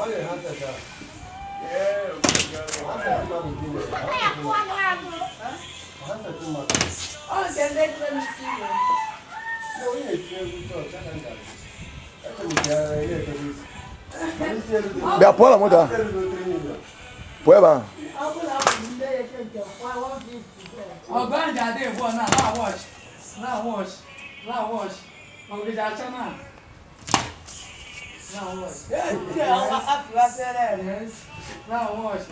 Ọ nke ndị ekwe n'isi ya. Bịa pụọ na moto ahụ. Pụọ ebe ahụ. Ọ bụrụ na ọ bụ ndị eke nke 150. Ọgbanja adị bụ na na watch na watch na watch ọgịja acha na na watch. Yes, na watch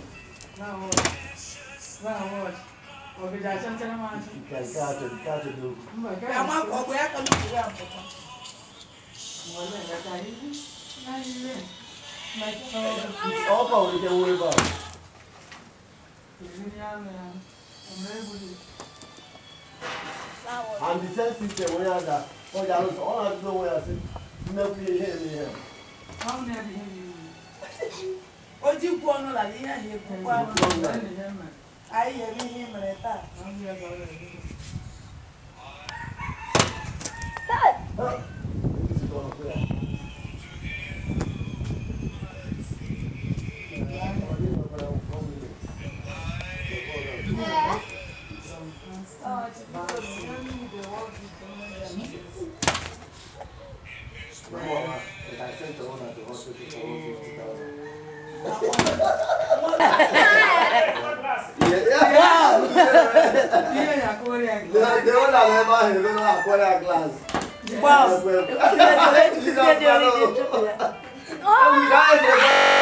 na watch na watch ọgịja acha nchara m acha. Mba ka Ya ma ọ bụ ya ka m jiri ya mpụta. nwere ka ihe na ihe na Ọkọ̀ òun jẹ́ wọlé bá. ihe ya na ọmọ egwu. And the same system onye ada ọ ji arụsọ ọ na-atụrụ onwe ya sị mmekwu ihe eme ihe. Ọ na-ebi ihe iwu. O ji kwu ọnụ na ihe ahụ ekwukwa. Anyị ga-eme ihe i mere taa. Ihe ya akụwara ya gị. The one that never had, they don't acquire a glass. Wow. Guys,